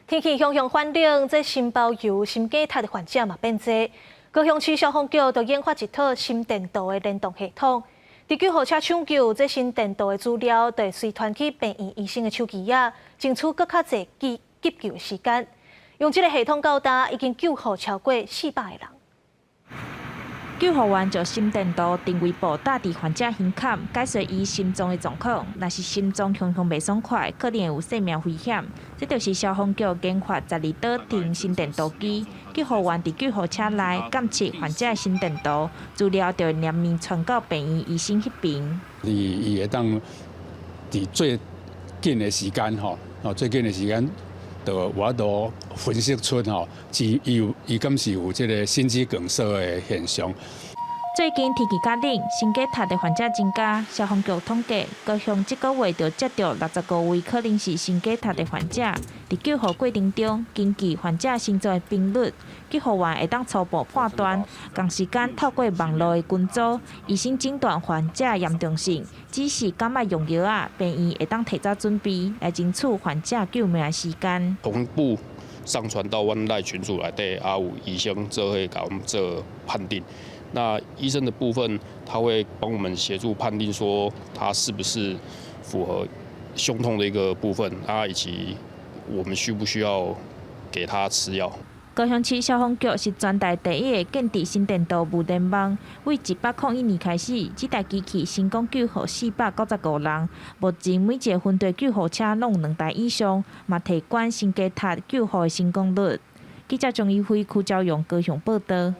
天氣向向反冷，這心包油、心梗塞的患者嘛變濟。高雄市消防局就研發一套心電圖的聯動系統，佇救護車搶救，這心電圖的資料就會隨傳去病院醫生的手機仔，爭取閣較濟急急救的時間。用這个系統到今已經救護超過400個人。救護員將心電圖定位布搭佇患者胸坎，解說伊心臟的狀況。若是心臟向向袂爽快，可能會有生命危險。這就是消防局研發12多台心電圖機，救護員佇救護車內監測患者的心電圖，資料就會連面傳到病院醫生彼邊。伊伊會當佇最緊的時間吼，哦最緊的時間，就有法度分析出吼，是伊有伊敢是有這个心肌梗塞的現象。最近天氣較冷，心梗塞的患者增加。消防局統計，高雄這個月就接著65位可能是心梗塞的患者。佇救護過程中，根據患者心臟的頻率，救護員會當初步判斷，仝時間透過網路的群組，醫生診斷患者嚴重性，指示敢愛用藥仔，病院會當提早準備，來爭取患者救命的時間。同步上傳到阮 LINE 群組內底，啊有醫生做伙共阮做判定。那醫生的部分，他會幫我們協助判定說他是不是符合胸痛的一個部分，啊，以及我們需不需要給他吃藥。高雄市消防局是全台第一个建置心電圖物聯網，對101年開始，這台機器成功救護495人。目前每一个分隊救護車攏有兩台以上，嘛提懸心梗塞救護的成功率。記者張怡輝、柯昭勇高雄報道。